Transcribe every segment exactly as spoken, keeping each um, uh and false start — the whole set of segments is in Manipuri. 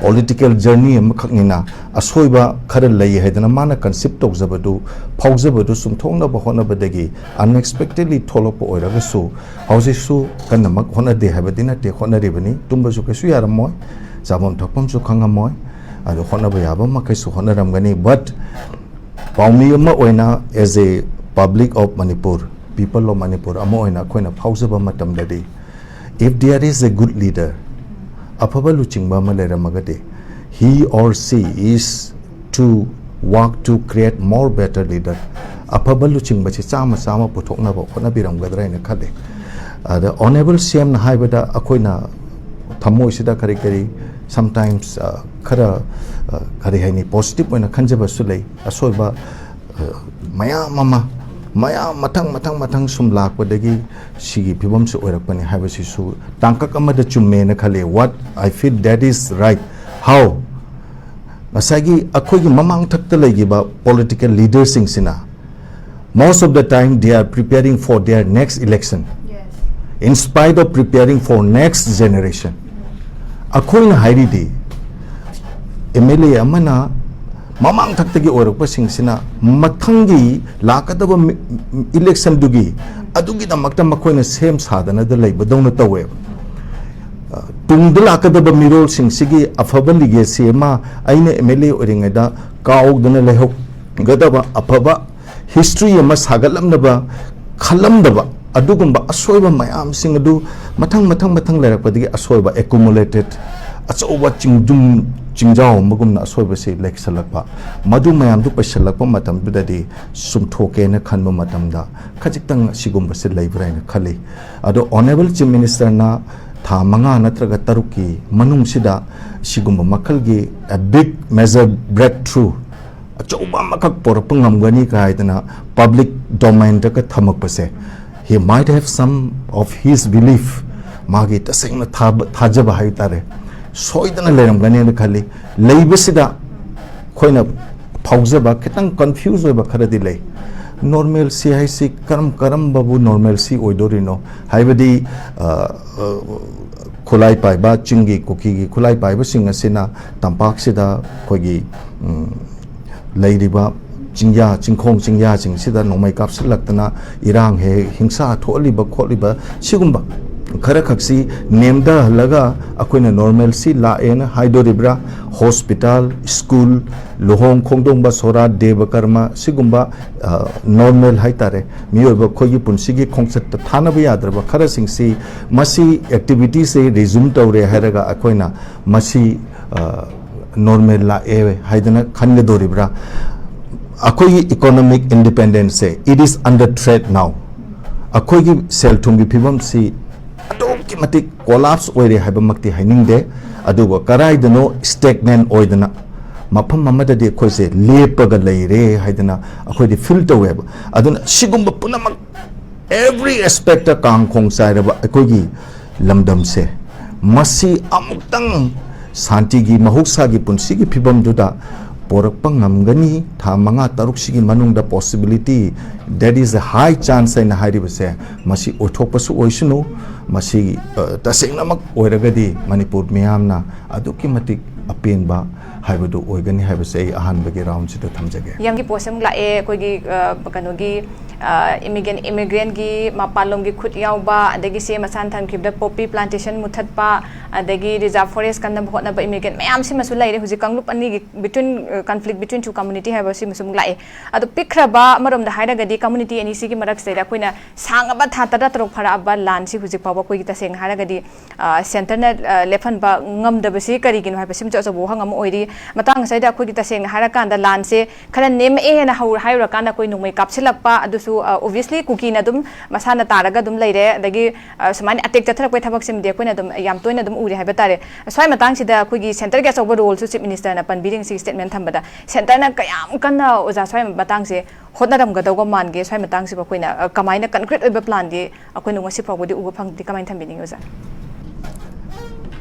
ꯄꯣꯂꯤꯇꯤꯀꯦꯜ ꯖꯔꯅꯤ ꯑꯃꯈꯛꯅꯤꯅ, ꯑꯁꯣꯏꯕ ꯈꯔ ꯂꯩ ꯍꯥꯏꯗꯅ ꯃꯥꯅ ꯀꯟꯁꯤꯞ ꯇꯧꯖꯕꯗꯨ, ꯐꯥꯎꯖꯕꯗꯨ ꯆꯨꯝꯊꯣꯛꯅꯕ ꯍꯣꯠꯅꯕꯗꯒꯤ ꯑꯟꯑꯦꯛꯁꯄꯦꯛꯇꯦꯗꯂꯤ ꯊꯣꯛꯂꯛꯄ ꯑꯣꯏꯔꯒꯁꯨ, ꯍꯧꯖꯤꯛꯁꯨ ꯀꯟꯅꯃꯛ ꯍꯣꯠꯅꯗꯦ ꯍꯥꯏꯕꯗꯤ ꯅꯠꯇꯦ, ꯍꯣꯠꯅꯔꯤꯕꯅꯤ꯫ ꯇꯨꯝꯕꯁꯨ ꯀꯩꯁꯨ ꯌꯥꯔꯝꯃꯣꯏ, ꯆꯥꯐꯝ ꯊꯛꯐꯝꯁꯨ ꯈꯪꯉꯝꯃꯣꯏ, ꯑꯗꯣ ꯍꯣꯠꯅꯕ ꯌꯥꯕ ꯃꯈꯩꯁꯨ ꯍꯣꯠꯅꯔꯝꯒꯅꯤ꯫ But ꯄꯥꯎꯃꯤ ꯑꯃ ꯑꯣꯏꯅ, as a public of Manipur, people of Manipur ꯑꯃ ꯑꯣꯏꯅ ꯑꯩꯈꯣꯏꯅ ꯐꯥꯎꯖꯕ ꯃꯇꯝꯗꯗꯤ, if there is a good leader, ꯑꯐꯕ ꯂꯨꯆꯤꯡꯕ ꯑꯃ ꯂꯩꯔꯝꯃꯒꯗꯤ, he or she is to work to create more better leader. ꯑꯐꯕ ꯂꯨꯆꯤꯡꯕꯁꯤ ꯆꯥꯝꯃ ꯆꯥꯝꯃ ꯄꯨꯊꯣꯛꯅꯕ ꯍꯣꯠꯅꯕꯤꯔꯝꯒꯗ꯭ꯔꯥ ꯍꯥꯏꯅ ꯈꯜꯂꯤ꯫ ꯑꯗ ꯑꯣꯅꯦꯕꯜ ꯁꯤ ꯑꯦꯝꯅ ꯍꯥꯏꯕꯗ ꯑꯩꯈꯣꯏꯅ ꯊꯃꯣꯏꯁꯤꯗ ꯀꯔꯤ ꯀꯔꯤ sometimes, ꯑ, ꯈꯔ, ꯑ, ꯀꯔꯤ ꯍꯥꯏꯅꯤ, ꯄꯣꯖꯤꯇꯤꯚ ꯑꯣꯏꯅ ꯈꯟꯖꯕꯁꯨ ꯂꯩ꯫ ꯑꯁꯣꯏꯕ, ꯑ, ꯃꯌꯥꯝ ꯑꯃ, ꯃꯌꯥꯝ ꯃꯊꯪ ꯃꯊꯪ ꯃꯊꯪ ꯁꯨꯝ ꯂꯥꯛꯄꯗꯒꯤ ꯁꯤꯒꯤ ꯐꯤꯕꯝꯁꯤ ꯑꯣꯏꯔꯛꯄꯅꯤ ꯍꯥꯏꯕꯁꯤꯁꯨ ꯇꯥꯡꯀꯛ ꯑꯃꯗ ꯆꯨꯝꯃꯦꯅ ꯈꯜꯂꯤ꯫ What I feel that is right. How? ꯉꯁꯥꯏꯒꯤ ꯑꯩꯈꯣꯏꯒꯤ ꯃꯃꯥꯡ ꯊꯛꯇ ꯂꯩꯈꯤꯕ political ꯂꯤꯗꯔꯁꯤꯡꯁꯤꯅ most of the time they are preparing for their next election, in spite of preparing for next generation. ꯑꯩꯈꯣꯏꯅ ꯍꯥꯏꯔꯤꯗꯤ, ꯑꯦꯝ ꯑꯦꯜ ꯑꯦ ꯑꯃꯅ ꯃꯃꯥꯡ ꯊꯛꯇꯒꯤ ꯑꯣꯏꯔꯛꯄꯁꯤꯡꯁꯤꯅ ꯃꯊꯪꯒꯤ ꯂꯥꯛꯀꯗꯕ ꯃꯤ-, ꯏꯂꯦꯛꯁꯟꯗꯨꯒꯤ, ꯑꯗꯨꯒꯤꯗꯃꯛꯇ ꯃꯈꯣꯏꯅ ꯁꯦꯝ ꯁꯥꯗꯅꯗ ꯂꯩꯕꯗꯧꯅ ꯇꯧꯋꯦꯕ꯫ ꯑ, ꯇꯨꯡꯗ ꯂꯥꯛꯀꯗꯕ ꯃꯤꯔꯣꯜꯁꯤꯡꯁꯤꯒꯤ ꯑꯐꯕ ꯂꯤꯒꯦꯁꯤ ꯑꯃ, ꯑꯩꯅ ꯑꯦꯝ ꯑꯦꯜ ꯑꯦ ꯑꯣꯏꯔꯤꯉꯩꯗ ꯀꯥꯎꯗꯅ ꯂꯩꯍꯧꯒꯗꯕ ꯑꯐꯕ ꯍꯤꯁꯇ꯭ꯔꯤ ꯑꯃ ꯁꯥꯒꯠꯂꯝꯅꯕ ꯈꯜꯂꯝꯗꯕ ꯑꯗꯨꯒꯨꯝꯕ ꯑꯁꯣꯏꯕ ꯃꯌꯥꯝꯁꯤꯡ ꯑꯗꯨ ꯃꯊꯪ, ꯃꯊꯪ, ꯃꯊꯪ ꯂꯩꯔꯛꯄꯗꯒꯤ ꯑꯁꯣꯏꯕ ꯑꯦꯀꯨꯃꯨꯂꯦꯇꯦꯠ, ꯑꯆꯧꯕ ꯆꯤꯡꯗꯨꯝ, ꯆꯤꯡꯖꯥꯎ ꯑꯃꯒꯨꯝꯅ ꯑꯁꯣꯏꯕꯁꯤ ꯂꯩꯁꯜꯂꯛꯄ, ꯃꯗꯨ ꯃꯌꯥꯝꯗꯨ ꯄꯩꯁꯜꯂꯛꯄ ꯃꯇꯝꯗꯨꯗꯗꯤ ꯆꯨꯝꯊꯣꯛꯀꯦꯅ ꯈꯟꯕ ꯃꯇꯝꯗ ꯈꯖꯤꯛꯇꯪ ꯑꯁꯤꯒꯨꯝꯕꯁꯤ ꯂꯩꯕ꯭ꯔꯥ ꯍꯥꯏꯅ ꯈꯜꯂꯤ꯫ ꯑꯗꯣ ꯑꯣꯅꯦꯕꯜ ꯆꯤꯐ ꯃꯤꯅꯤꯁꯇꯔꯅ ꯊꯥ ꯃꯉꯥ ꯅꯠꯇ꯭ꯔꯒ ꯇꯔꯨꯛꯀꯤ ꯃꯅꯨꯡꯁꯤꯗ ꯁꯤꯒꯨꯝꯕ ꯃꯈꯜꯒꯤ a big major breakthrough, ꯑꯆꯧꯕ ꯑꯃꯈꯛ ꯄꯣꯔꯛꯄ ꯉꯝꯒꯅꯤ ꯀꯥꯏꯗꯅ public ꯗꯣꯃꯥꯏꯟꯗꯒ ꯊꯝꯃꯛꯄꯁꯦ, he might have some of his belief, ꯃꯥꯒꯤ ꯇꯁꯦꯡꯅ ꯊꯥꯕ-, ꯊꯥꯖꯕ ꯍꯥꯏ ꯇꯥꯔꯦ, ꯁꯣꯏꯗꯅ ꯂꯩꯔꯝꯒꯅꯦꯅ ꯈꯜꯂꯤ꯫ ꯂꯩꯕꯁꯤꯗ ꯑꯩꯈꯣꯏꯅ ꯐꯥꯎꯖꯕ, ꯈꯤꯇꯪ ꯀꯟꯐ꯭ꯌꯨꯁ ꯑꯣꯏꯕ ꯈꯔꯗꯤ ꯂꯩ꯫ ꯅꯣꯔꯃꯦꯜꯁꯤ ꯍꯥꯏꯁꯤ ꯀꯔꯝ, ꯀꯔꯝꯕꯕꯨ ꯅꯣꯔꯃꯦꯜꯁꯤ ꯑꯣꯏꯗꯣꯔꯤꯅꯣ? ꯍꯥꯏꯕꯗꯤ, ꯑ, ꯑ, ꯈꯨꯠꯂꯥꯏ ꯄꯥꯏꯕ ꯆꯤꯡꯒꯤ ꯀꯨꯀꯤꯒꯤ ꯈꯨꯠꯂꯥꯏ ꯄꯥꯏꯕꯁꯤꯡ ꯑꯁꯤꯅ ꯇꯝꯄꯥꯛꯁꯤꯗ ꯑꯩꯈꯣꯏꯒꯤ ꯎꯝ, ꯂꯩꯔꯤꯕ ꯆꯤꯡꯌꯥ ꯆꯤꯡꯈꯣꯡ ꯆꯤꯡꯌꯥꯁꯤꯡꯁꯤꯗ ꯅꯣꯡꯃꯩ ꯀꯥꯞꯁꯤꯜꯂꯛꯇꯅ ꯏꯔꯥꯡ ꯍꯦꯛ ꯍꯦꯛ ꯍꯤꯡꯁꯥ ꯊꯣꯛꯍꯜꯂꯤꯕ ꯈꯣꯠꯂꯤꯕ ꯁꯤꯒꯨꯝꯕ ꯈꯔꯈꯛꯁꯤ ꯅꯦꯝꯊꯍꯜꯂꯒ ꯑꯩꯈꯣꯏꯅ normalcy ꯂꯥꯛꯑꯦꯅ ꯍꯥꯏꯗꯣꯔꯤꯕ꯭ꯔꯥ? Hospital, school, ꯂꯨꯍꯣꯡ ꯈꯣꯡꯗꯣꯡꯕ, ꯁꯣꯔꯥꯠ, ꯗꯦꯕ ꯀꯔꯃ ꯁꯤꯒꯨꯝꯕ ꯅꯣꯔꯃꯦꯜ ꯍꯥꯏꯇꯥꯔꯦ, ꯃꯤꯑꯣꯏꯕ ꯑꯩꯈꯣꯏꯒꯤ ꯄꯨꯟꯁꯤꯒꯤ ꯈꯣꯡꯆꯠꯇ ꯊꯥꯅꯕ ꯌꯥꯗ꯭ꯔꯕ ꯈꯔꯁꯤꯡꯁꯤ ꯃꯁꯤ activityꯁꯦ resume ꯇꯧꯔꯦ ꯍꯥꯏꯔꯒ ꯑꯩꯈꯣꯏꯅ ꯃꯁꯤ ꯅꯣꯔꯃꯦꯜ ꯂꯥꯛꯑꯦ ꯍꯥꯏꯗꯅ ꯈꯟꯒꯗꯣꯔꯤꯕ꯭ꯔꯥ? ꯑꯩꯈꯣꯏꯒꯤ economic independenceꯁꯦ, it is under threat now. ꯑꯩꯈꯣꯏꯒꯤ ꯁꯦꯜ ꯊꯨꯝꯒꯤ ꯐꯤꯕꯝꯁꯤ ꯑꯗꯨꯛꯀꯤ ꯃꯇꯤꯛ collapse ꯑꯣꯏꯔꯦ ꯍꯥꯏꯕꯃꯛꯇꯤ ꯍꯥꯏꯅꯤꯡꯗꯦ, ꯑꯗꯨꯕꯨ ꯀꯔꯥꯏꯗꯅꯣ stagnant ꯑꯣꯏꯗꯅ ꯃꯐꯝ ꯑꯃꯗꯗꯤ ꯑꯩꯈꯣꯏꯁꯦ ꯂꯦꯞꯄꯒ ꯂꯩꯔꯦ ꯍꯥꯏꯗꯅ ꯑꯩꯈꯣꯏꯗꯤ feel ꯇꯧꯋꯦꯕ꯫ ꯑꯗꯨꯅ ꯁꯤꯒꯨꯝꯕ ꯄꯨꯝꯅꯃꯛ every aspectꯇ ꯀꯥꯡꯈꯣꯡ ꯆꯥꯏꯔꯕ ꯑꯩꯈꯣꯏꯒꯤ ꯂꯝꯗꯝꯁꯦ, ꯃꯁꯤ ꯑꯃꯨꯛꯇꯪ ꯁꯥꯟꯇꯤꯒꯤ ꯃꯍꯧꯁꯥꯒꯤ ꯄꯨꯟꯁꯤꯒꯤ ꯐꯤꯕꯝꯗꯨꯗ ꯄꯣꯔꯛꯄ ꯉꯝꯒꯅꯤ꯫ ꯊꯥ ꯃꯉꯥ ꯇꯔꯨꯛꯁꯤꯒꯤ ꯃꯅꯨꯡꯗ possibility, that is a high chance ꯍꯥꯏꯅ ꯍꯥꯏꯔꯤꯕꯁꯦ, ꯃꯁꯤ ꯑꯣꯏꯊꯣꯛꯄꯁꯨ ꯑꯣꯏꯁꯅꯨ꯫ ꯃꯁꯤ ꯑ, ꯇꯁꯦꯡꯅꯃꯛ ꯑꯣꯏꯔꯒꯗꯤ ꯃꯅꯤꯄꯨꯔ ꯃꯤꯌꯥꯝꯅ ꯑꯗꯨꯛꯀꯤ ꯃꯇꯤꯛ ꯑꯄꯦꯟꯕ ꯍꯥꯏꯕꯗꯨ ꯑꯣꯏꯒꯅꯤ ꯍꯥꯏꯕꯁꯦ ꯑꯩ ꯑꯍꯥꯟꯕꯒꯤ roundꯁꯤꯗ ꯊꯝꯖꯒꯦ꯫ ꯌꯥꯝꯒꯤ post ꯑꯃꯨꯛ ꯂꯥꯛꯑꯦ ꯑꯩꯈꯣꯏꯒꯤ, ꯑ, ꯀꯩꯅꯣꯒꯤ, ꯑ, immigrant, immigrantꯒꯤ ꯃꯄꯥꯟꯂꯣꯝꯒꯤ ꯈꯨꯠ ꯌꯥꯎꯕ, ꯑꯗꯒꯤ ꯁꯤ ꯃꯁꯥꯅ ꯊꯝꯈꯤꯕꯗ poppy plantation ꯃꯨꯊꯠꯄ, ꯑꯗꯒꯤ reserve forest ꯀꯟꯅꯕ ꯍꯣꯠꯅꯕ immigrant ꯃꯌꯥꯝꯁꯤꯃꯁꯨ ꯂꯩꯔꯦ꯫ ꯍꯧꯖꯤꯛ ꯀꯥꯡꯂꯨꯞ ꯑꯅꯤꯒꯤ between, ꯑ, conflict between two community ꯍꯥꯏꯕ ꯁꯤꯃꯁꯨ ꯑꯃꯨꯛ ꯂꯥꯛꯑꯦ꯫ ꯑꯗꯣ ꯄꯤꯛꯈ꯭ꯔꯕ ꯑꯃꯔꯣꯝꯗ ꯍꯥꯏꯔꯒꯗꯤ community ꯑꯅꯤꯁꯤꯒꯤ ꯃꯔꯛꯁꯤꯗꯩꯗ ꯑꯩꯈꯣꯏꯅ ꯁꯥꯡꯉꯕ ꯊꯥ ꯇꯔꯥ ꯇꯔꯨꯛ ꯐꯥꯔꯛꯑꯕ ꯂꯥꯟꯁꯤ ꯍꯧꯖꯤꯛ ꯐꯥꯎꯕ ꯑꯩꯈꯣꯏꯒꯤ ꯇꯁꯦꯡꯅ ꯍꯥꯏꯔꯒꯗꯤ, ꯑ, centreꯅ, ꯑ, ꯂꯦꯞꯍꯟꯕ ꯉꯝꯗꯕꯁꯤ ꯀꯔꯤꯒꯤꯅꯣ ꯍꯥꯏꯕꯁꯤꯃꯁꯨ ꯑꯆꯧꯕ ꯋꯥꯍꯪ ꯑꯃ ꯑꯣꯏꯔꯤ꯫ ꯃꯇꯥꯡ ꯑꯁꯤꯗ ꯑꯩꯈꯣꯏꯒꯤ ꯇꯁꯦꯡꯅ ꯍꯥꯏꯔꯀꯥꯟꯗ ꯂꯥꯟꯁꯦ ꯈꯔ ꯅꯦꯝꯃꯛꯑꯦ ꯍꯥꯏꯅ ꯍꯧ-, ꯍꯥꯏꯔꯨꯔꯀꯥꯟꯗ ꯑꯩꯈꯣꯏ ꯅꯣꯡꯃꯩ ꯀꯥꯞꯁꯤꯜꯂꯛꯄ, ꯑꯗꯨꯁꯨ, ꯑ, obviously ꯀꯨꯀꯤꯅ ꯑꯗꯨꯝ ꯃꯁꯥꯅ ꯇꯥꯔꯒ ꯑꯗꯨꯝ ꯂꯩꯔꯦ꯫ ꯑꯗꯒꯤ, ꯑ, ꯁꯨꯃꯥꯏꯅ attack ꯆꯠꯊꯔꯛꯄꯒꯤ ꯊꯕꯛꯁꯤꯃꯗꯤ ꯑꯩꯈꯣꯏꯅ ꯑꯗꯨꯝ ꯌꯥꯝ ꯇꯣꯏꯅ ꯑꯗꯨꯝ ꯎꯔꯦ ꯍꯥꯏꯕ ꯇꯥꯔꯦ꯫ ꯁ꯭ꯋꯥꯏ ꯃꯇꯥꯡꯁꯤꯗ ꯑꯩꯈꯣꯏꯒꯤ centreꯒꯤ ꯑꯆꯧꯕ roleꯁꯨ Chief Ministerꯅ ꯄꯟꯕꯤꯔꯤ ꯉꯁꯤꯒꯤ statement ꯊꯝꯕꯗ꯫ Centreꯅ ꯀꯌꯥꯝ ꯀꯟꯅ ꯑꯣꯖꯥ ꯁ꯭ꯋꯥꯏ ꯃꯇꯥꯡꯁꯦ ꯍꯣꯠꯅꯔꯝꯒꯗꯧꯕ ꯃꯥꯟꯒꯦ? ꯁ꯭ꯋꯥꯏ ꯃꯇꯥꯡꯁꯤꯕꯨ ꯑꯩꯈꯣꯏꯅ, ꯑ, ꯀꯃꯥꯏꯅ concrete ꯑꯣꯏꯕ planꯗꯤ ꯑꯩꯈꯣꯏꯅ ꯉꯁꯤ ꯐꯥꯎꯕꯗꯤ ꯎꯕ ꯐꯪꯗꯦ꯫ ꯀꯃꯥꯏꯅ ꯊꯝꯕꯤꯅꯤꯡꯉꯤ ꯑꯣꯖꯥ?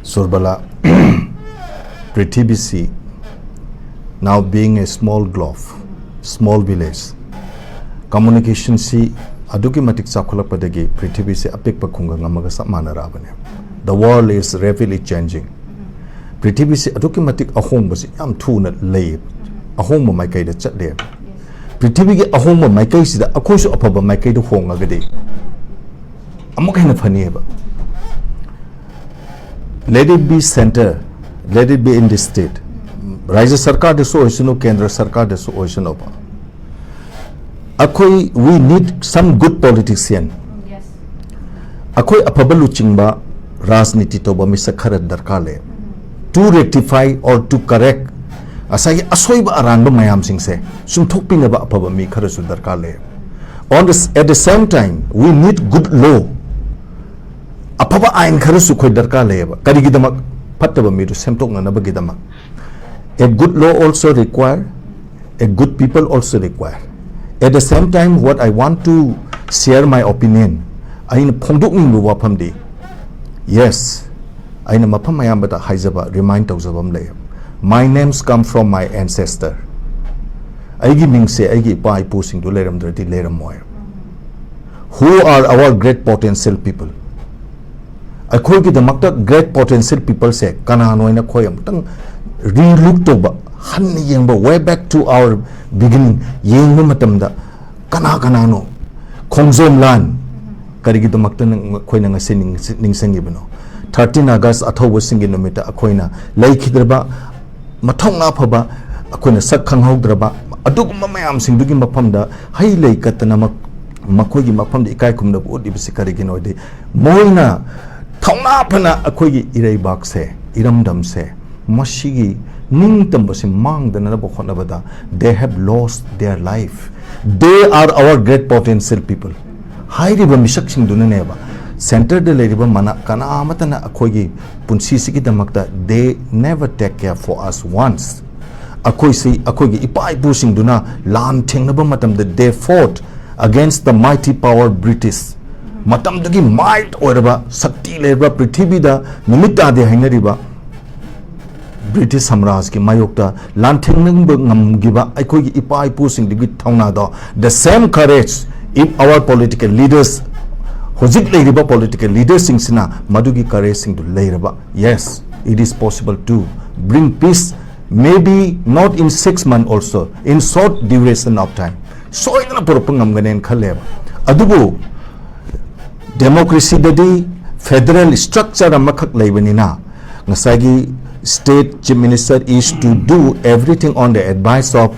Surbala, ꯄ꯭ꯔꯤꯊꯤꯕꯤꯁꯤ now being a small globe, small village, communicationꯁꯤ ꯑꯗꯨꯛꯀꯤ ꯃꯇꯤꯛ ꯆꯥꯎꯈꯠꯂꯛꯄꯗꯒꯤ ꯄ꯭ꯔꯤꯊꯤꯕꯤꯁꯤ ꯑꯄꯤꯛꯄ ꯈꯨꯡꯒꯪ ꯑꯃꯒ ꯆꯞ ꯃꯥꯟꯅꯔꯛꯑꯕꯅꯦ꯫ The world is rapidly changing. ꯄ꯭ꯔꯤꯊꯤꯕꯤꯁꯤ ꯑꯗꯨꯛꯀꯤ ꯃꯇꯤꯛ ꯑꯍꯣꯡꯕꯁꯤ ꯌꯥꯝ ꯊꯨꯅ ꯂꯩꯌꯦꯕ, ꯑꯍꯣꯡꯕ ꯃꯥꯏꯀꯩꯗ ꯆꯠꯂꯦꯕ꯫ ꯄ꯭ꯔꯤꯊꯤꯕꯤꯒꯤ ꯑꯍꯣꯡꯕ ꯃꯥꯏꯀꯩꯁꯤꯗ ꯑꯩꯈꯣꯏꯁꯨ ꯑꯐꯕ ꯃꯥꯏꯀꯩꯗ ꯍꯣꯡꯉꯒꯗꯤ ꯑꯃꯨꯛ ꯍꯦꯟꯅ ꯐꯅꯤꯑꯕ꯫ Let it be center, let it be in the state. ꯔꯥꯖ꯭ꯌ ꯁꯔꯀꯥꯔꯗꯁꯨ ꯑꯣꯏꯁꯅꯨ, ꯀꯦꯟꯗ꯭ꯔ ꯁꯔꯀꯥꯔꯗꯁꯨ ꯑꯣꯏꯁꯅꯨꯕ, ꯑꯩꯈꯣꯏ, we need some good politician. ꯑꯩꯈꯣꯏ ꯑꯐꯕ ꯂꯨꯆꯤꯡꯕ, ꯔꯥꯖꯅꯤꯇꯤ ꯇꯧꯕ ꯃꯤꯁꯛ ꯈꯔ ꯗꯔꯀꯥꯔ ꯂꯩ, to rectify or to correct ꯉꯁꯥꯏꯒꯤ ꯑꯁꯣꯏꯕ ꯑꯔꯥꯟꯕ ꯃꯌꯥꯝꯁꯤꯡꯁꯦ ꯆꯨꯝꯊꯣꯛꯄꯤꯅꯕ ꯑꯐꯕ ꯃꯤ ꯈꯔꯁꯨ ꯗꯔꯀꯥꯔ ꯂꯩ꯫ On the, at the same time, we need good law. ꯑꯐꯕ ꯑꯥꯏꯟ ꯈꯔꯁꯨ ꯑꯩꯈꯣꯏ ꯗꯔꯀꯥꯔ ꯂꯩꯌꯦꯕ꯫ ꯀꯔꯤꯒꯤꯗꯃꯛ? ꯐꯠꯇꯕ ꯃꯤꯗꯨ ꯁꯦꯝꯗꯣꯛꯅꯅꯕꯒꯤꯗꯃꯛ꯫ A good law also require, a good people also require. At the same time, what I want to share my opinion, ꯑꯩꯅ ꯐꯣꯡꯗꯣꯛꯅꯤꯡꯕ ꯋꯥꯐꯝꯗꯤ, yes, ꯑꯩꯅ ꯃꯐꯝ ꯑꯌꯥꯝꯕꯗ ꯍꯥꯏꯖꯕ, remind ꯇꯧꯖꯕ ꯑꯃ ꯂꯩ: My names come from my ancestor. ꯑꯩꯒꯤ ꯃꯤꯡꯁꯦ ꯑꯩꯒꯤ ꯏꯄꯥ ꯏꯄꯨꯁꯤꯡꯗꯨ ꯂꯩꯔꯝꯗ꯭ꯔꯗꯤ ꯂꯩꯔꯝꯃꯣꯏ꯫ Who are our great potential people? ꯑꯩꯈꯣꯏꯒꯤꯗꯃꯛꯇ great potential peopleꯁꯦ ꯀꯅꯥꯅꯣ ꯍꯥꯏꯅ ꯑꯩꯈꯣꯏ ꯑꯃꯨꯛꯇꯪ relook ꯇꯧꯕ, ꯍꯟꯅ ꯌꯦꯡꯕ, way back to our beginning ꯌꯦꯡꯕ ꯃꯇꯝꯗ ꯀꯅꯥ ꯀꯅꯥꯅꯣ? ꯈꯣꯡꯖꯣꯝ ꯂꯥꯟ ꯀꯔꯤꯒꯤꯗꯃꯛꯇ ꯅꯪ, ꯑꯩꯈꯣꯏꯅ ꯉꯁꯤ ꯅꯤꯡꯁꯤ-, ꯅꯤꯡꯁꯤꯡꯉꯤꯕꯅꯣ? Thirteen August ꯑꯊꯧꯕꯁꯤꯡꯒꯤ ꯅꯨꯃꯤꯠꯇ ꯑꯩꯈꯣꯏꯅ ꯂꯩꯈꯤꯗ꯭ꯔꯕ, ꯃꯊꯧꯅꯥ ꯐꯕ, ꯑꯩꯈꯣꯏꯅ ꯁꯛ ꯈꯪꯍꯧꯗ꯭ꯔꯕ ꯑꯗꯨꯒꯨꯝꯕ ꯃꯌꯥꯝꯁꯤꯡꯗꯨꯒꯤ ꯃꯐꯝꯗ ꯍꯩ ꯂꯩ ꯀꯠꯇꯅ ꯃꯛ-, ꯃꯈꯣꯏꯒꯤ ꯃꯐꯝꯗ ꯏꯀꯥꯏ ꯈꯨꯝꯅꯕ ꯎꯠꯂꯤꯕꯁꯤ ꯀꯔꯤꯒꯤꯅꯣ ꯍꯥꯏꯗꯤ, ꯃꯣꯏꯅ ꯊꯧꯅꯥ ꯐꯅ ꯑꯩꯈꯣꯏꯒꯤ ꯏꯔꯩꯕꯥꯛꯁꯦ, ꯏꯔꯝꯗꯝꯁꯦ, ꯃꯁꯤꯒꯤ ꯅꯤꯡꯇꯝꯕꯁꯤ ꯃꯥꯡꯗꯅꯕ ꯍꯣꯠꯅꯕꯗ, they have lost their life. They are our great potential people. ꯍꯥꯏꯔꯤꯕ ꯃꯤꯁꯛꯁꯤꯡꯗꯨꯅꯅꯦꯕ, centreꯗ ꯂꯩꯔꯤꯕ ꯃꯅꯥ-, ꯀꯅꯥ ꯑꯃꯠꯇꯅ ꯑꯩꯈꯣꯏꯒꯤ ꯄꯨꯟꯁꯤꯁꯤꯒꯤꯗꯃꯛꯇ, they never take care for us once. ꯑꯩꯈꯣꯏꯁꯤ, ꯑꯩꯈꯣꯏꯒꯤ ꯏꯄꯥ ꯏꯄꯨꯁꯤꯡꯗꯨꯅ ꯂꯥꯟ ꯊꯦꯡꯅꯕ ꯃꯇꯝꯗ, they fought against the mighty power British. ꯃꯇꯝꯗꯨꯒꯤ might ꯑꯣꯏꯔꯕ, ꯁꯛꯇꯤ ꯂꯩꯔꯕ, ꯄ꯭ꯔꯤꯊꯤꯕꯤꯗ ꯅꯨꯃꯤꯠ ꯇꯥꯗꯦ ꯍꯥꯏꯅꯔꯤꯕ ꯕ꯭ꯔꯤꯇꯤꯁ ꯁꯥꯝꯔꯥꯖꯀꯤ ꯃꯥꯌꯣꯛꯇ ꯂꯥꯟꯊꯦꯡꯅꯕ ꯉꯝꯈꯤꯕ ꯑꯩꯈꯣꯏꯒꯤ ꯏꯄꯥ ꯏꯄꯨꯁꯤꯡꯗꯨꯒꯤ ꯊꯧꯅꯥꯗꯣ, the same courage, if our political leaders ꯍꯧꯖꯤꯛ ꯂꯩꯔꯤꯕ ꯄꯣꯂꯤꯇꯤꯀꯦꯜ ꯂꯤꯗꯔꯁꯤꯡꯁꯤꯅ ꯃꯗꯨꯒꯤ ꯀꯔꯦꯖꯁꯤꯡꯗꯨ ꯂꯩꯔꯕ, yes, it is possible to bring peace, maybe not in six months also, in short duration of time, ꯁꯣꯏꯗꯅ ꯄꯨꯔꯛꯄ ꯉꯝꯒꯅꯦꯅ ꯈꯜꯂꯦꯕ꯫ ꯑꯗꯨꯕꯨ ꯗꯦꯃꯣꯀ꯭ꯔꯦꯁꯤꯗꯗꯤ ꯐꯦꯗꯔꯦꯜ ꯁ꯭ꯇ꯭ꯔꯛꯆꯔ ꯑꯃꯈꯛ ꯂꯩꯕꯅꯤꯅ, ꯉꯁꯥꯏꯒꯤ state chief minister is to do everything on the advice of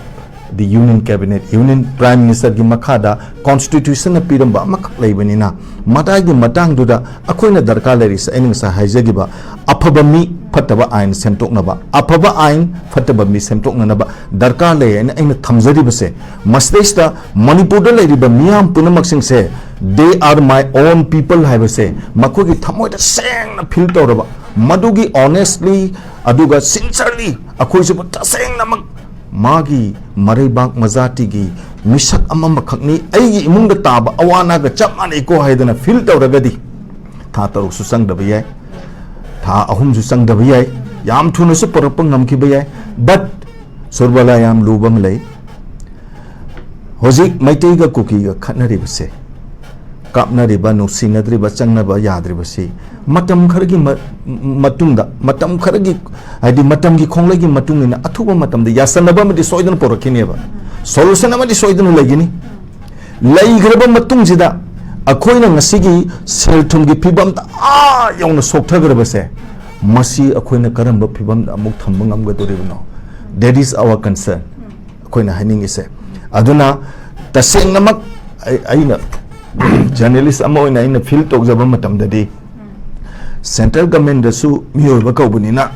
the union cabinet, union prime ministerꯒꯤ ꯃꯈꯥꯗ ꯀꯣꯟꯁꯇꯤꯇ꯭ꯌꯨꯁꯟꯅ ꯄꯤꯔꯝꯕ ꯑꯃꯈꯛ ꯂꯩꯕꯅꯤꯅ, ꯃꯇꯥꯏꯒꯤ ꯃꯇꯥꯡꯗꯨꯗ ꯑꯩꯈꯣꯏꯅ ꯗꯔꯀꯥꯔ ꯂꯩꯔꯤꯁꯦ, ꯑꯩꯅ ꯉꯁꯥꯏ ꯍꯥꯏꯖꯈꯤꯕ, ꯑꯐꯕ ꯃꯤ, ꯐꯠꯇꯕ ꯑꯥꯏꯟ ꯁꯦꯝꯗꯣꯛꯅꯕ, ꯑꯐꯕ ꯑꯥꯏꯟ, ꯐꯠꯇꯕ ꯃꯤ ꯁꯦꯝꯗꯣꯛꯅꯅꯕ ꯗꯔꯀꯥꯔ ꯂꯩ ꯍꯥꯏꯅ ꯑꯩꯅ ꯊꯝꯖꯔꯤꯕꯁꯦ꯫ ꯃꯁꯤꯗꯩꯁꯤꯗ ꯃꯅꯤꯄꯨꯔꯗ ꯂꯩꯔꯤꯕ ꯃꯤꯌꯥꯝ ꯄꯨꯝꯅꯃꯛꯁꯤꯡꯁꯦ, they are my own people ꯍꯥꯏꯕꯁꯦ ꯃꯈꯣꯏꯒꯤ ꯊꯃꯣꯏꯗ ꯁꯦꯡꯅ ꯐꯤꯜ ꯇꯧꯔꯕ, ꯃꯗꯨꯒꯤ ꯑꯣꯅꯦꯁꯂꯤ ꯑꯗꯨꯒ ꯁꯤꯟꯁꯔꯂꯤ ꯑꯩꯈꯣꯏꯁꯤꯕꯨ ꯇꯁꯦꯡꯅꯃꯛ ꯃꯥꯒꯤ ꯃꯔꯩꯕꯥꯛ ꯃꯖꯥꯇꯤꯒꯤ ꯃꯤꯁꯛ ꯑꯃꯃꯈꯛꯅꯤ, ꯑꯩꯒꯤ ꯏꯃꯨꯡꯗ ꯇꯥꯕ ꯑꯋꯥ ꯑꯅꯥꯒ ꯆꯞ ꯃꯥꯟꯅꯩꯀꯣ ꯍꯥꯏꯗꯅ ꯐꯤꯜ ꯇꯧꯔꯒꯗꯤ, ꯊꯥ ꯇꯔꯨꯛꯁꯨ ꯆꯪꯗꯕ ꯌꯥꯏ, ꯊꯥ ꯑꯍꯨꯝꯁꯨ ꯆꯪꯗꯕ ꯌꯥꯏ, ꯌꯥꯝ ꯊꯨꯅꯁꯨ ꯄꯨꯔꯛꯄ ꯉꯝꯈꯤꯕ ꯌꯥꯏ꯫ But ꯁꯨꯔꯕꯂꯥ, ꯌꯥꯝ ꯂꯨꯕ ꯑꯃ ꯂꯩ꯫ ꯍꯧꯖꯤꯛ ꯃꯩꯇꯩꯒ ꯀꯨꯀꯤꯒ ꯈꯠꯅꯔꯤꯕꯁꯦ, ꯀꯥꯞꯅꯔꯤꯕ, ꯅꯨꯡꯁꯤꯅꯗ꯭ꯔꯤꯕ, ꯆꯪꯅꯕ ꯌꯥꯗ꯭ꯔꯤꯕꯁꯤ ꯃꯇꯝ ꯈꯔꯒꯤ ꯃ-, ꯃꯇꯨꯡꯗ, ꯃꯇꯝ ꯈꯔꯒꯤ, ꯍꯥꯏꯗꯤ ꯃꯇꯝꯒꯤ ꯈꯣꯡꯂꯩꯒꯤ ꯃꯇꯨꯡ ꯏꯟꯅ ꯑꯊꯨꯕ ꯃꯇꯝꯗ ꯌꯥꯁꯟꯅꯕ ꯑꯃꯗꯤ ꯁꯣꯏꯗꯅ ꯄꯨꯔꯛꯈꯤꯅꯦꯕ, ꯁꯣꯂꯨꯁꯟ ꯑꯃꯗꯤ ꯁꯣꯏꯗꯅ ꯂꯩꯒꯅꯤ꯫ ꯂꯩꯈ꯭ꯔꯕ ꯃꯇꯨꯡꯁꯤꯗ ꯑꯩꯈꯣꯏꯅ ꯉꯁꯤꯒꯤ ꯁꯦꯜ ꯊꯨꯝꯒꯤ ꯐꯤꯕꯝꯗ ꯑꯥ ꯌꯧꯅ ꯁꯣꯛꯊꯈ꯭ꯔꯕꯁꯦ, ꯃꯁꯤ ꯑꯩꯈꯣꯏꯅ ꯀꯔꯝꯕ ꯐꯤꯕꯝꯗ ꯑꯃꯨꯛ ꯊꯝꯕ ꯉꯝꯒꯗꯧꯔꯤꯕꯅꯣ? That is our concern꯫ ꯑꯩꯈꯣꯏꯅ ꯍꯥꯏꯅꯤꯡꯉꯤꯁꯦ꯫ ꯑꯗꯨꯅ ꯇꯁꯦꯡꯅꯃꯛ ꯑꯩ-, ꯑꯩꯅ ꯖꯔꯅꯦꯂꯤꯁ ꯑꯃ ꯑꯣꯏꯅ ꯑꯩꯅ ꯐꯤꯜ ꯇꯧꯖꯕ ꯃꯇꯝꯗꯗꯤ, ꯁꯦꯟꯇ꯭ꯔꯦꯜ ꯒꯃꯦꯟꯗꯁꯨ ꯃꯤꯑꯣꯏꯕ ꯀꯧꯕꯅꯤꯅ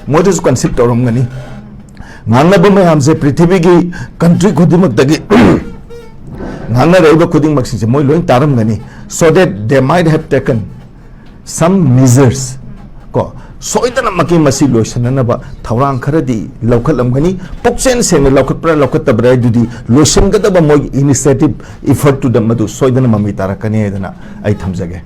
ꯃꯣꯏꯗꯁꯨ ꯀꯟꯁꯤꯜ ꯇꯧꯔꯝꯒꯅꯤ꯫ ꯉꯥꯡꯅꯕ ꯃꯌꯥꯝꯁꯦ ꯄ꯭ꯔꯤꯊꯤꯕꯤꯒꯤ ꯀꯟꯇ꯭ꯔꯤ ꯈꯨꯗꯤꯡꯃꯛꯇꯒꯤ ꯉꯥꯡꯅꯔꯛꯏꯕ ꯈꯨꯗꯤꯡꯃꯛꯁꯤꯡꯁꯦ ꯃꯣꯏ ꯂꯣꯏ ꯇꯥꯔꯝꯒꯅꯤ꯫ So that they might have taken some measures, ꯀꯣ, ꯁꯣꯏꯗꯅꯃꯛꯀꯤ ꯃꯁꯤ ꯂꯣꯏꯁꯤꯟꯅꯅꯕ ꯊꯧꯔꯥꯡ ꯈꯔꯗꯤ ꯂꯧꯈꯠꯂꯝꯒꯅꯤ꯫ ꯄꯨꯛꯆꯦꯜ ꯁꯦꯡꯅ ꯂꯧꯈꯠꯄ꯭ꯔꯥ ꯂꯧꯈꯠꯇꯕ꯭ꯔꯥ ꯍꯥꯏꯗꯨꯗꯤ ꯂꯣꯏꯁꯤꯟꯒꯗꯕ ꯃꯣꯏꯒꯤ ꯏꯅꯤꯁꯤꯌꯦꯇꯤꯚ ꯏꯐꯔꯠꯇꯨꯗ ꯃꯗꯨ ꯁꯣꯏꯗꯅ ꯃꯃꯤ ꯇꯥꯔꯛꯀꯅꯤ ꯍꯥꯏꯗꯅ ꯑꯩ ꯊꯝꯖꯒꯦ꯫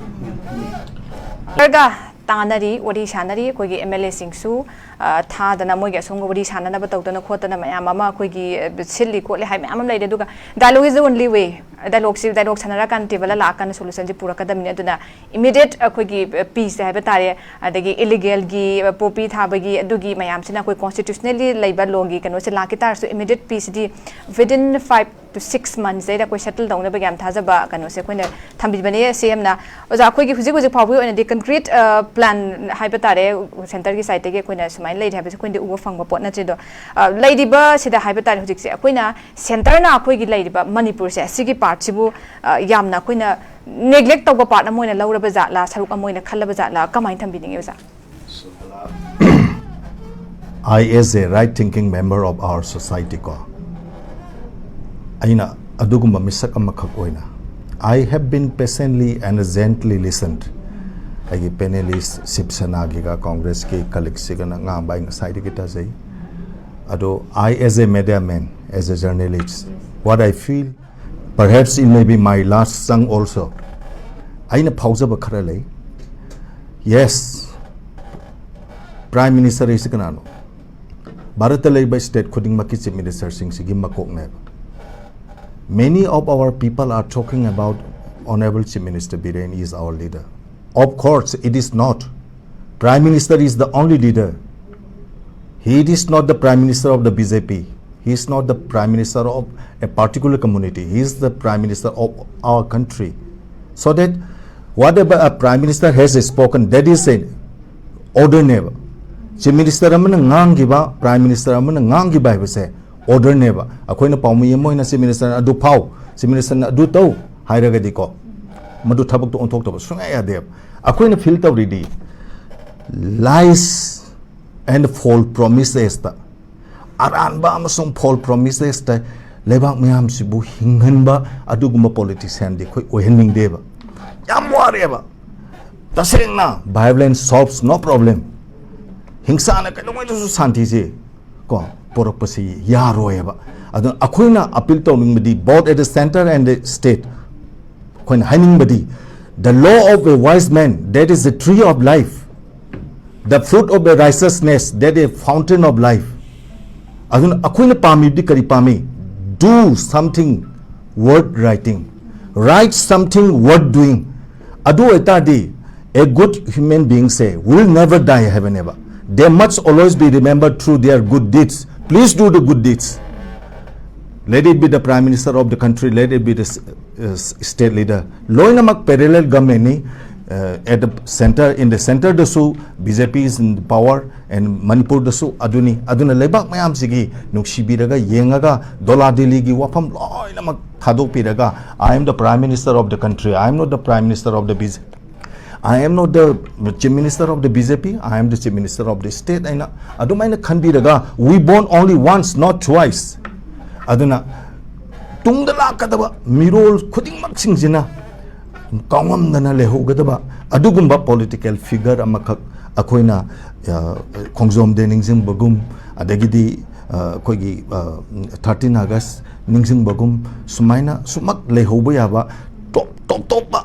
ꯁꯔꯒ ꯇꯥꯟꯅꯔꯤ, ꯋꯥꯔꯤ ꯁꯥꯟꯅꯔꯤ ꯑꯩꯈꯣꯏꯒꯤ ꯑꯦꯝ ꯑꯦꯜ ꯑꯦꯁꯤꯡꯁꯨ꯫ ꯑ, ꯊꯥꯗꯅ ꯃꯣꯏꯒꯤ ꯑꯁꯣꯝꯒ ꯋꯥꯔꯤ ꯁꯥꯟꯅꯅꯕ ꯇꯧꯗꯅ ꯈꯣꯠꯇꯅ ꯃꯌꯥꯝ ꯑꯃ ꯑꯩꯈꯣꯏꯒꯤ, ꯑ, ꯁꯤꯜꯂꯤ ꯈꯣꯠꯂꯤ ꯍꯥꯏ ꯃꯌꯥꯝ ꯑꯃ ꯂꯩꯔꯦ꯫ ꯑꯗꯨꯒ dialogue is the only way. Dialogueꯁꯤ, dialogue ꯁꯥꯟꯅꯔꯀꯥꯟꯗ tableꯗ ꯂꯥꯛꯑꯀꯥꯟꯗ solutionꯁꯤ ꯄꯨꯔꯛꯀꯗꯕꯅꯤ꯫ ꯑꯗꯨꯅ immediate ꯑꯩꯈꯣꯏꯒꯤ, ꯑ, peaceꯁꯦ ꯍꯥꯏꯕ ꯇꯥꯔꯦ, ꯑꯗꯒꯤ illegalꯒꯤ, ꯑ, poppy ꯊꯥꯕꯒꯤ ꯑꯗꯨꯒꯤ ꯃꯌꯥꯝꯁꯤꯅ ꯑꯩꯈꯣꯏ constitutionally ꯂꯩꯕ lawꯒꯤ ꯀꯩꯅꯣꯁꯦ ꯂꯥꯛꯈꯤ ꯇꯥꯔꯁꯨ immediate peaceꯁꯤꯗꯤ within five to six monthsꯁꯤꯗ ꯑꯩꯈꯣꯏ settle ꯇꯧꯅꯕꯒꯤ ꯌꯥꯝ ꯊꯥꯖꯕ ꯀꯩꯅꯣꯁꯦ ꯑꯩꯈꯣꯏꯅ ꯊꯝꯕꯤꯕꯅꯦ CMꯅ꯫ ꯑꯣꯖꯥ, ꯑꯩꯈꯣꯏꯒꯤ ꯍꯧꯖꯤꯛ ꯍꯧꯖꯤꯛ ꯐꯥꯎꯕꯒꯤ ꯑꯣꯏꯅꯗꯤ concrete, ꯑ, plan ꯍꯥꯏꯕ ꯇꯥꯔꯦ, centreꯒꯤ sideꯇꯒꯤ ꯑꯩꯈꯣꯏꯅ ꯁꯨꯃꯥꯏꯅ ꯂꯩꯔꯦ ꯍꯥꯏꯕꯁꯦ ꯑꯩꯈꯣꯏꯅꯗꯤ ꯎꯕ ꯐꯪꯕ ꯄꯣꯠ ꯅꯠꯇ꯭ꯔꯦ꯫ ꯑꯗꯣ, ꯑ, ꯂꯩꯔꯤꯕ ꯁꯤꯗ ꯍꯥꯏꯕ ꯇꯥꯔꯦ, ꯍꯧꯖꯤꯛꯁꯦ ꯑꯩꯈꯣꯏꯅ centreꯅ ꯑꯩꯈꯣꯏꯒꯤ ꯂꯩꯔꯤꯕ ꯃꯅꯤꯄꯨꯔꯁꯦ, ꯁꯤꯒꯤ partꯁꯤꯕꯨ, ꯑ, ꯌꯥꯝꯅ ꯑꯩꯈꯣꯏꯅ neglect ꯇꯧꯕ part ꯑꯃ ꯑꯣꯏꯅ ꯂꯧꯔꯕ ꯖꯥꯠꯂꯥ, ꯁꯔꯨꯛ ꯑꯃ ꯑꯣꯏꯅ ꯈꯜꯂꯕ ꯖꯥꯠꯂꯥ, ꯀꯃꯥꯏꯅ ꯊꯝꯕꯤꯅꯤꯡꯉꯤ ꯑꯣꯖꯥ? I, as a right thinking member of our society, ꯀꯣ, ꯑꯩꯅ ꯑꯗꯨꯒꯨꯝꯕ ꯃꯤꯁꯛ ꯑꯃꯈꯛ ꯑꯣꯏꯅ, I have been patiently and gently listened. ꯑꯩꯒꯤ panelist ꯁꯤꯕ ꯁꯦꯅꯥꯒꯤꯒ ꯀꯣꯡꯒ꯭ꯔꯦꯁꯀꯤ colleagueꯁꯤꯒꯅ ꯉꯥꯡꯕ ꯑꯩ ꯉꯁꯥꯏꯗꯒꯤ ꯇꯥꯖꯩ꯫ ꯑꯗꯣ I, as a media man, as a journalist, what I feel, perhaps it may be my last song also, ꯑꯩꯅ ꯐꯥꯎꯖꯕ ꯈꯔ ꯂꯩ꯫ Yes, Prime Minister ꯍꯥꯏꯁꯤ ꯀꯅꯥꯅꯣ? ꯚꯥꯔꯠꯇ ꯂꯩꯕ state ꯈꯨꯗꯤꯡꯃꯛꯀꯤ chief ministerꯁꯤꯡꯁꯤꯒꯤ ꯃꯀꯣꯛꯅꯦꯕ꯫ Many of our people are talking about Honorable Chief Minister Biren is our leader. Of course, it is not. Prime Minister is the only leader. He is not the Prime Minister of the BJP. He is not the Prime Minister of a particular community. He is the Prime Minister of our country. So that whatever a Prime Minister has spoken, that is an order ꯅꯦꯕ꯫ Chief Minister ꯑꯃꯅ ꯉꯥꯡꯈꯤꯕ, Prime Minister ꯑꯃꯅ ꯉꯥꯡꯈꯤꯕ ꯍꯥꯏꯕꯁꯦ order ꯅꯦꯕ꯫ ꯑꯩꯈꯣꯏꯅ ꯄꯥꯎꯃꯤ ꯑꯃ ꯑꯣꯏꯅ Chief Ministerꯅ ꯑꯗꯨ ꯐꯥꯎ, Chief Ministerꯅ ꯑꯗꯨ ꯇꯧ ꯍꯥꯏꯔꯒꯗꯤꯀꯣ, ꯃꯗꯨ ꯊꯕꯛꯇꯣ ꯑꯣꯟꯊꯣꯛꯇꯕ ꯁꯨꯡꯌꯥ ꯌꯥꯗꯦꯕ꯫ ꯑꯩꯈꯣꯏꯅ feel ꯇꯧꯔꯤꯗꯤ lies and false promisesꯇ, ꯑꯔꯥꯟꯕ ꯑꯃꯁꯨꯡ false promisesꯇ ꯂꯩꯕꯥꯛ ꯃꯌꯥꯝꯁꯤꯕꯨ ꯍꯤꯡꯍꯟꯕ ꯑꯗꯨꯒꯨꯝꯕ politicianꯗꯤ ꯑꯩꯈꯣꯏ ꯑꯣꯏꯍꯟꯅꯤꯡꯗꯦꯕ꯫ ꯌꯥꯝ ꯋꯥꯔꯦꯕ꯫ ꯇꯁꯦꯡꯅ violence solves no problem꯫ ꯍꯤꯡꯁꯥꯅ ꯀꯩꯗꯧꯉꯩꯗꯁꯨ ꯁꯥꯟꯇꯤꯁꯦ ꯀꯣ ꯄꯣꯔꯛꯄꯁꯤ ꯌꯥꯔꯣꯏꯕ꯫ ꯑꯗꯨꯅ ꯑꯩꯈꯣꯏꯅ appeal ꯇꯧꯅꯤꯡꯕꯗꯤ both at the centre and the state, ꯑꯩꯈꯣꯏꯅ ꯍꯥꯏꯅꯤꯡꯕꯗꯤ, the law of a wise man, that is the tree of life, The fruit of the righteousness, that is fountain of life. ꯑꯗꯨꯅ ꯑꯩꯈꯣꯏꯅ ꯄꯥꯝꯃꯤꯕꯗꯤ ꯀꯔꯤ ꯄꯥꯝꯃꯤ? Do something worth writing, write something worth doing. ꯑꯗꯨ ꯑꯣꯏꯇꯥꯔꯗꯤ, a good human being say will never die ꯍꯥꯏꯕꯅꯦꯕ. They must always be remembered through their good deeds. Please do the good deeds. Let it be the prime minister of the country, let it be the s- uh, state leader. ꯂꯣꯏꯅꯃꯛ parallel government ꯅꯤ. Uh, at the center, in the center ꯗꯁꯨ B J P is in power, and ꯃꯅꯤꯄꯨꯔꯗꯁꯨ ꯑꯗꯨꯅꯤ. ꯑꯗꯨꯅ ꯂꯩꯕꯥꯛ ꯃꯌꯥꯝꯁꯤꯒꯤ ꯅꯨꯡꯁꯤꯕꯤꯔꯒ, ꯌꯦꯡꯉꯒ, ꯗꯣꯂꯥ ꯗꯤꯜꯂꯤꯒꯤ ꯋꯥꯐꯝ ꯂꯣꯏꯅꯃꯛ ꯊꯥꯗꯣꯛꯄꯤꯔꯒ, I am the prime minister of the country, I am not the prime minister of the B J P, I am not the chief minister of the B J P, I am the chief minister of the state ꯍꯥꯏꯅ ꯑꯗꯨꯃꯥꯏꯅ ꯈꯟꯕꯤꯔꯒ, we born only once, not twice. ꯑꯗꯨꯅ ꯇꯨꯡꯗ ꯂꯥꯛꯀꯗꯕ ꯃꯤꯔꯣꯜ ꯈꯨꯗꯤꯡꯃꯛꯁꯤꯡꯁꯤꯅ ꯀꯥꯎꯉꯝꯗꯅ ꯂꯩꯍꯧꯒꯗꯕ ꯑꯗꯨꯒꯨꯝꯕ political figure ꯑꯃꯈꯛ ꯑꯩꯈꯣꯏꯅ, ꯑ, ꯈꯣꯡꯖꯣꯝ ꯗꯦ ꯅꯤꯡꯁꯤꯡꯕꯒꯨꯝ, ꯑꯗꯒꯤꯗꯤ, ꯑ, ꯑꯩꯈꯣꯏꯒꯤ, ꯑ, thirteen August ꯅꯤꯡꯁꯤꯡꯕꯒꯨꯝ, ꯁꯨꯃꯥꯏꯅ ꯁꯨꯃꯛ ꯂꯩꯍꯧꯕ ꯌꯥꯕ ꯇꯣꯞ ꯇꯣꯞ ꯇꯣꯞꯄ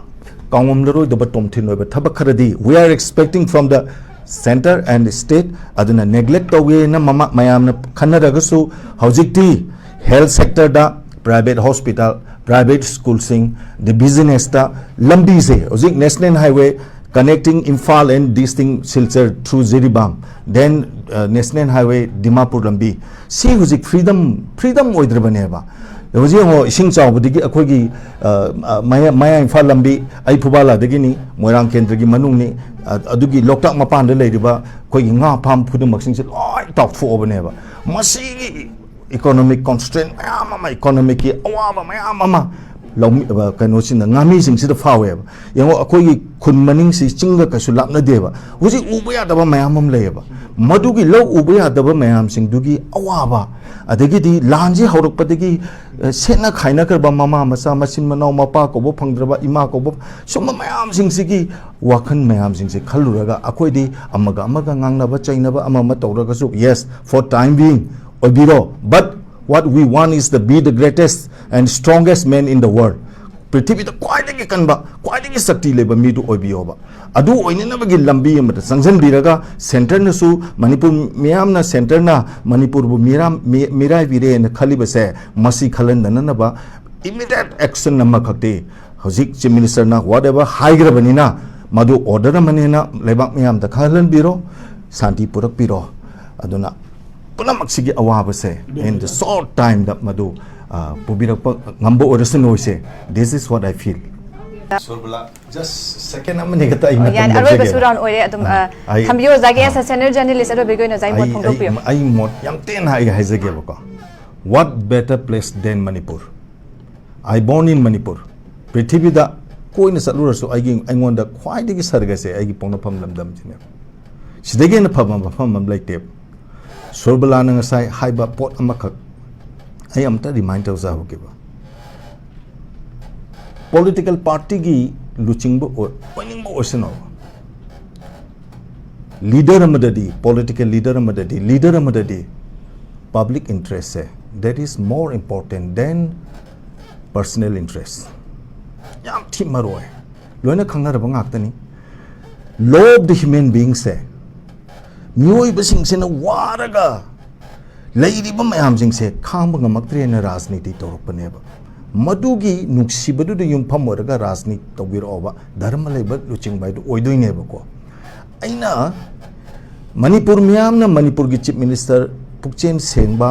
ꯀꯥꯎꯉꯝꯂꯔꯣꯏꯗꯕ ꯇꯣꯝꯊꯤꯟ ꯑꯣꯏꯕ ꯊꯕꯛ ꯈꯔꯗꯤ we are expecting from the center and state. ꯑꯗꯨꯅ neglect ꯇꯧꯒꯦꯅ ꯃꯃ-, ꯃꯌꯥꯝꯅ ꯈꯟꯅꯔꯒꯁꯨ, ꯍꯧꯖꯤꯛꯇꯤ health sector ꯗ, private hospital, private school ꯁꯤꯡ, the business ꯇ, ꯂꯝꯕꯤꯁꯦ ꯍꯧꯖꯤꯛ national highway connecting Imphal and this thing, Silchar through Jiribam, then, uh, national highway Dimapur ꯂꯝꯕꯤ, ꯁꯤ ꯍꯧꯖꯤꯛ freedom, freedom ꯑꯣꯏꯗ꯭ꯔꯕꯅꯦꯕ꯫ ꯍꯧꯖꯤꯛ ꯌꯦꯡꯉꯣ, ꯏꯁꯤꯡ ꯆꯥꯎꯕꯗꯒꯤ ꯑꯩꯈꯣꯏꯒꯤ, ꯑ, ꯑ, ꯃꯌꯥ-, ꯃꯌꯥꯡ ꯏꯝꯐꯥꯜ ꯂꯝꯕꯤ, ꯑꯩ ꯐꯨꯕꯥꯂꯥꯗꯒꯤꯅꯤ, ꯃꯣꯏꯔꯥꯡ ꯀꯦꯟꯗ꯭ꯔꯒꯤ ꯃꯅꯨꯡꯅꯤ, ꯑ-, ꯑꯗꯨꯒꯤ ꯂꯣꯛꯇꯥꯛ ꯃꯄꯥꯟꯗ ꯂꯩꯔꯤꯕ ꯑꯩꯈꯣꯏꯒꯤ ꯉꯥ farm ꯈꯨꯗꯤꯡꯃꯛꯁꯤꯡꯁꯦ ꯂꯣꯏ ꯇꯥꯎꯊꯣꯛꯑꯕꯅꯦꯕ꯫ ꯃꯁꯤꯒꯤ economic constraint ꯃꯌꯥꯝ ꯑꯃ, economic ꯀꯤ ꯑꯋꯥꯕ ꯃꯌꯥꯝ ꯑꯃ ꯂꯧꯃꯤ-, ꯑ, ꯀꯩꯅꯣꯁꯤꯡꯗ, ꯉꯥꯃꯤꯁꯤꯡꯁꯤꯗ ꯐꯥꯎꯋꯦꯕ꯫ ꯌꯦꯡꯉꯣ, ꯑꯩꯈꯣꯏꯒꯤ ꯈꯨꯟ ꯃꯅꯤꯡꯁꯤ ꯆꯤꯡꯒ ꯀꯩꯁꯨ ꯂꯥꯞꯅꯗꯦꯕ꯫ ꯍꯧꯖꯤꯛ ꯎꯕ ꯌꯥꯗꯕ ꯃꯌꯥꯝ ꯑꯃ ꯂꯩꯌꯦꯕ꯫ ꯃꯗꯨꯒꯤ ꯂꯧ ꯎꯕ ꯌꯥꯗꯕ ꯃꯌꯥꯝꯁꯤꯡꯗꯨꯒꯤ ꯑꯋꯥꯕ, ꯑꯗꯒꯤꯗꯤ ꯂꯥꯟꯁꯤ ꯍꯧꯔꯛꯄꯗꯒꯤ, ꯑ, ꯁꯦꯠꯅ ꯈꯥꯏꯅꯈ꯭ꯔꯕ ꯃꯃꯥ ꯃꯆꯥ, ꯃꯆꯤꯟ ꯃꯅꯥꯎ, ꯃꯄꯥ ꯀꯧꯕ ꯐꯪꯗ꯭ꯔꯕ, ꯏꯃꯥ ꯀꯧꯕ, ꯁꯨꯝꯕ ꯃꯌꯥꯝꯁꯤꯡꯁꯤꯒꯤ ꯋꯥꯈꯜ ꯃꯌꯥꯝꯁꯤꯡꯁꯦ ꯈꯜꯂꯨꯔꯒ, ꯑꯩꯈꯣꯏꯗꯤ ꯑꯃꯒ ꯑꯃꯒ ꯉꯥꯡꯅꯕ ꯆꯩꯅꯕ ꯑꯃ ꯑꯃ ꯇꯧꯔꯒꯁꯨ, yes, for time being ꯑꯣꯏꯕꯤꯔꯣ, but what we want is the, be the greatest and strongest man in the world. ꯄ꯭ꯔꯤꯊꯤꯕꯤꯗ ꯈ꯭ꯋꯥꯏꯗꯒꯤ ꯀꯟꯕ, ꯈ꯭ꯋꯥꯏꯗꯒꯤ ꯁꯛꯇꯤ ꯂꯩꯕ ꯃꯤꯗꯨ ꯑꯣꯏꯕꯤꯌꯣꯕ꯫ ꯑꯗꯨ ꯑꯣꯏꯅꯅꯕꯒꯤ ꯂꯝꯕꯤ ꯑꯃꯗ ꯆꯪꯁꯤꯟꯕꯤꯔꯒ, ꯁꯦꯟꯇꯔꯅꯁꯨ, ꯃꯅꯤꯄꯨꯔ ꯃꯤꯌꯥꯝꯅ, ꯁꯦꯟꯇꯔꯅ ꯃꯅꯤꯄꯨꯔꯕꯨ ꯃꯤꯔꯥꯝ-, ꯃꯤ-, ꯃꯤꯔꯥꯏꯕꯤꯔꯦꯅ ꯈꯜꯂꯤꯕꯁꯦ, ꯃꯁꯤ ꯈꯜꯍꯟꯗꯅꯅꯕ immediate action ꯑꯃꯈꯛꯇꯤ ꯍꯧꯖꯤꯛ Chief Minister ꯅ whatever ꯍꯥꯏꯈ꯭ꯔꯕꯅꯤꯅ, ꯃꯗꯨ order ꯑꯃꯅꯦꯅ ꯂꯩꯕꯥꯛ ꯃꯤꯌꯥꯝꯗ ꯈꯪꯍꯜꯍꯟꯕꯤꯔꯣ, ꯁꯥꯟꯇꯤ ꯄꯨꯔꯛꯄꯤꯔꯣ꯫ ꯑꯗꯨꯅ ꯄꯨꯝꯅꯃꯛꯁꯤꯒꯤ ꯑꯋꯥꯕꯁꯦ in the short time ꯗ ꯃꯗꯨ, ꯑ, ꯄꯨꯕꯤꯔꯛꯄ ꯉꯝꯕ ꯑꯣꯏꯔꯁꯅꯨ ꯍꯥꯏꯁꯦ, this is what I feel꯫ Surbala, just second ꯑꯃꯅꯤ ꯈꯛꯇ ꯑꯩ ꯃꯇꯝ ꯌꯥꯅꯤ, ꯑꯔꯣꯏꯕꯁꯨ ꯂꯧꯖꯒꯦꯕ꯫ Round ꯑꯣꯏꯔꯦ꯫ ꯑꯗꯨꯝ, ꯑ, ꯑ, ꯑꯩ, ꯊꯝꯕꯤꯌꯨ, ꯑꯣꯖꯥꯒꯤ ꯑ, as a senior journalist ꯑꯔꯣꯏꯕꯒꯤ ꯑꯣꯏꯅ ꯑꯣꯖꯥꯒꯤ ꯃꯣꯠ ꯑꯩ, ꯐꯣꯡꯗꯣꯛꯄꯤꯌꯨ꯫ ꯑꯩ, ꯑꯩ ꯃꯣꯠ ꯌꯥꯝ ꯇꯦꯟꯅ ꯑꯩ ꯍꯥꯏꯖꯒꯦꯕꯀꯣ꯫ What better place than Manipur? I born in Manipur꯫ ꯄ꯭ꯔꯤꯊꯤꯕꯤꯗ ꯀꯣꯏꯅ ꯆꯠꯂꯨꯔꯁꯨ ꯑꯩꯒꯤ, ꯑꯩꯉꯣꯟꯗ ꯈ꯭ꯋꯥꯏꯗꯒꯤ ꯁꯔꯒꯁꯦ ꯑꯩꯒꯤ ꯄꯣꯛꯅꯐꯝ ꯂꯝꯗꯝꯁꯤꯅꯦꯕ꯫ ꯁꯤꯗꯒꯤ ꯍꯦꯟꯅ ꯐꯕ ꯃꯐꯝ ꯑꯃ ꯂꯩꯇꯦꯕ꯫ ꯁꯨꯔꯕꯂꯥꯅ ꯉꯁꯥꯏ ꯍꯥꯏꯕ ꯄꯣꯠ ꯑꯃꯈꯛ ꯑꯩ ꯑꯝꯇ remind ꯇꯧꯖꯍꯧꯒꯦꯕ꯫ Political party ꯒꯤ ꯂꯨꯆꯤꯡꯕ ꯑꯣꯏ-, ꯑꯣꯏꯅꯤꯡꯕ ꯑꯣꯏꯁꯅꯨ꯫ Leader ꯑꯃꯗꯗꯤ, political leader ꯑꯃꯗꯗꯤ, leader ꯑꯃꯗꯗꯤ public interest say, that is more important than personal interest꯫ ꯌꯥꯝ ꯊꯤ ꯃꯔꯨ ꯑꯣꯏ꯫ ꯂꯣꯏꯅ ꯈꯪꯅꯔꯕ ꯉꯥꯛꯇꯅꯤ꯫ Law of the human being ꯁꯦ, ꯃꯤꯑꯣꯏꯕꯁꯤꯡꯁꯤꯅ ꯋꯥꯔꯒ ꯂꯩꯔꯤꯕ ꯃꯌꯥꯝꯁꯤꯡꯁꯦ ꯈꯥꯡꯕ ꯉꯝꯃꯛꯇ꯭ꯔꯦꯅ ꯔꯥꯖꯅꯤꯇꯤ ꯇꯧꯔꯛꯄꯅꯦꯕ꯫ ꯃꯗꯨꯒꯤ ꯅꯨꯡꯁꯤꯕꯗꯨꯗ ꯌꯨꯝꯐꯝ ꯑꯣꯏꯔꯒ ꯔꯥꯖꯅꯤꯇꯤ ꯇꯧꯕꯤꯔꯛꯑꯣꯕ, ꯙꯔꯃ ꯂꯩꯕ ꯂꯨꯆꯤꯡꯕ ꯍꯥꯏꯗꯨ ꯑꯣꯏꯗꯣꯏꯅꯦꯕꯀꯣ꯫ ꯑꯩꯅ ꯃꯅꯤꯄꯨꯔ ꯃꯤꯌꯥꯝꯅ ꯃꯅꯤꯄꯨꯔꯒꯤ Chief Minister ꯄꯨꯛꯆꯦꯜ ꯁꯦꯡꯕ,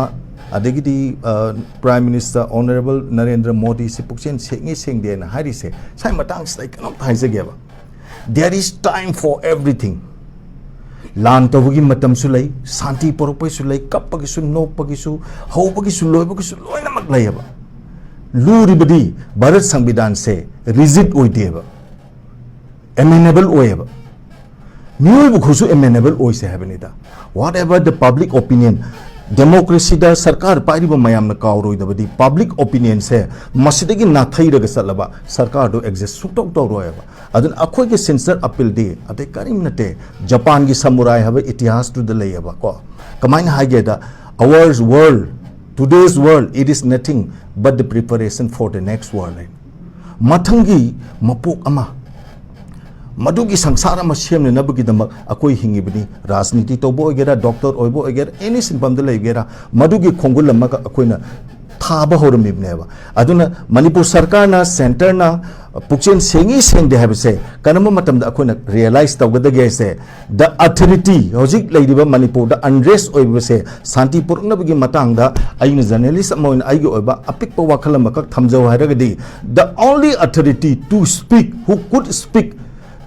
ꯑꯗꯒꯤꯗꯤ, ꯑ, Prime Minister Honourable ꯅꯔꯦꯟꯗ꯭ꯔ ꯃꯣꯗꯤꯁꯤ ꯄꯨꯛꯆꯦꯜ ꯁꯦꯡꯉꯤ ꯁꯦꯡꯗꯦꯅ ꯍꯥꯏꯔꯤꯁꯦ, ꯁ꯭ꯋꯥꯏ ꯃꯇꯥꯡꯁꯤꯗ ꯑꯩ ꯀꯩꯅꯣꯝꯇ ꯍꯥꯏꯖꯒꯦꯕ꯫ There is time for everything꯫ ꯂꯥꯟ ꯇꯧꯕꯒꯤ ꯃꯇꯝꯁꯨ ꯂꯩ, ꯁꯥꯟꯇꯤ ꯄꯣꯔꯛꯄꯒꯤꯁꯨ ꯂꯩ, ꯀꯞꯄꯒꯤꯁꯨ, ꯅꯣꯛꯄꯒꯤꯁꯨ, ꯍꯧꯕꯒꯤꯁꯨ, ꯂꯣꯏꯕꯒꯤꯁꯨ ꯂꯣꯏꯅꯃꯛ ꯂꯩꯌꯦꯕ꯫ ꯂꯨꯔꯤꯕꯗꯤ ꯚꯥꯔꯠ ꯁꯪꯕꯤꯙꯥꯟꯁꯦ rigid ꯑꯣꯏꯗꯦꯕ, amenable ꯑꯣꯏꯌꯦꯕ꯫ ꯃꯤꯑꯣꯏꯕ ꯈꯨꯁꯨ amenable ꯑꯣꯏꯁꯦ ꯍꯥꯏꯕꯅꯤꯗ꯫ Whatever the public opinion, democracy ꯗ ꯁꯔꯀꯥꯔ ꯄꯥꯏꯔꯤꯕ ꯃꯌꯥꯝꯅ ꯀꯥꯎꯔꯣꯏꯗꯕꯗꯤ public opinion ꯁꯦ ꯃꯁꯤꯗꯒꯤ ꯅꯥꯊꯩꯔꯒ ꯆꯠꯂꯕ ꯁꯔꯀꯥꯔꯗꯨ exist ꯁꯨꯡꯇꯧ ꯇꯧꯔꯣꯏꯕ꯫ ꯑꯗꯨꯅ ꯑꯩꯈꯣꯏꯒꯤ sincere appeal ꯗꯤ ꯑꯇꯩ ꯀꯔꯤꯝ ꯅꯠꯇꯦ, ꯖꯄꯥꯟꯒꯤ samurai ꯍꯥꯏꯕ ꯏꯇꯤꯍꯥꯁꯇꯨꯗ ꯂꯩꯌꯦꯕꯀꯣ꯫ ꯀꯃꯥꯏꯅ ꯍꯥꯏꯒꯦꯗ, "Our world, today's world, it is nothing but the preparation for the next world" ꯍꯥꯏꯅ꯫ ꯃꯊꯪꯒꯤ ꯃꯄꯣꯛ ꯑꯃ, ꯃꯗꯨꯒꯤ ꯁꯪꯁꯥꯔ ꯑꯃ ꯁꯦꯝꯅꯅꯕꯒꯤꯗꯃꯛ ꯑꯩꯈꯣꯏ ꯍꯤꯡꯉꯤꯕꯅꯤ꯫ ꯔꯥꯖꯅꯤꯇꯤ ꯇꯧꯕ ꯑꯣꯏꯒꯦꯔꯥ, ꯗꯣꯛꯇꯔ ꯑꯣꯏꯕ ꯑꯣꯏꯒꯦꯔꯥ, ꯑꯦꯅꯤ ꯁꯤꯟꯐꯝꯗ ꯂꯩꯒꯦꯔꯥ, ꯃꯗꯨꯒꯤ ꯈꯣꯡꯒꯨꯜ ꯑꯃꯒ ꯑꯩꯈꯣꯏꯅ ꯊꯥꯕ ꯍꯧꯔꯝꯃꯤꯕꯅꯦꯕ꯫ ꯑꯗꯨꯅ ꯃꯅꯤꯄꯨꯔ ꯁꯔꯀꯥꯔꯅ, ꯁꯦꯟꯇꯔꯅ ꯄꯨꯛꯆꯦꯜ ꯁꯦꯡꯉꯤ ꯁꯦꯡꯗꯦ ꯍꯥꯏꯕꯁꯦ ꯀꯔꯝꯕ ꯃꯇꯝꯗ ꯑꯩꯈꯣꯏꯅ ꯔꯤꯌꯦꯂꯥꯏꯁ ꯇꯧꯒꯗꯒꯦ ꯍꯥꯏꯁꯦ, the authority, ꯍꯧꯖꯤꯛ ꯂꯩꯔꯤꯕ ꯃꯅꯤꯄꯨꯔꯗ ꯑꯟꯔꯦꯁ ꯑꯣꯏꯕꯁꯦ ꯁꯥꯟꯇꯤ ꯄꯨꯔꯛꯅꯕꯒꯤ ꯃꯇꯥꯡꯗ ꯑꯩꯅ ꯖꯔꯅꯦꯂꯤꯁ ꯑꯃ ꯑꯣꯏꯅ ꯑꯩꯒꯤ ꯑꯣꯏꯕ ꯑꯄꯤꯛꯄ ꯋꯥꯈꯜ ꯑꯃꯈꯛ ꯊꯝꯖꯧ ꯍꯥꯏꯔꯒꯗꯤ, the only authority to speak, who could speak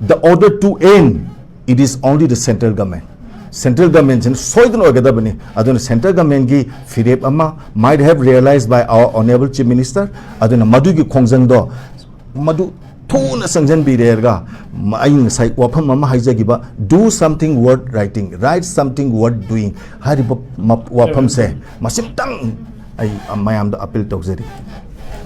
the order to end, it is only the central government. Central government ꯁꯤꯅ ꯁꯣꯏꯗꯅ ꯑꯣꯏꯒꯗꯕꯅꯤ꯫ ꯑꯗꯨꯅ central government ꯀꯤ ꯐꯤꯔꯦꯞ ꯑꯃ, might have realized by our honorable chief minister, ꯑꯗꯨꯅ ꯃꯗꯨꯒꯤ ꯈꯣꯡꯖꯪꯗꯣ ꯃꯗꯨ ꯊꯨꯅ ꯆꯪꯁꯤꯟꯕꯤꯔꯦꯔꯒ, ꯃ-, ꯑꯩ ꯉꯁꯥꯏ ꯋꯥꯐꯝ ꯑꯃ ꯍꯥꯏꯖꯈꯤꯕ, "Do something worth writing, write something worth doing" ꯍꯥꯏꯔꯤꯕ ꯃ-, ꯋꯥꯐꯝꯁꯦ ꯃꯁꯤꯝꯇꯪ ꯑꯩ ꯃꯌꯥꯝꯗ ꯑꯄꯤꯜ ꯇꯧꯖꯔꯤ꯫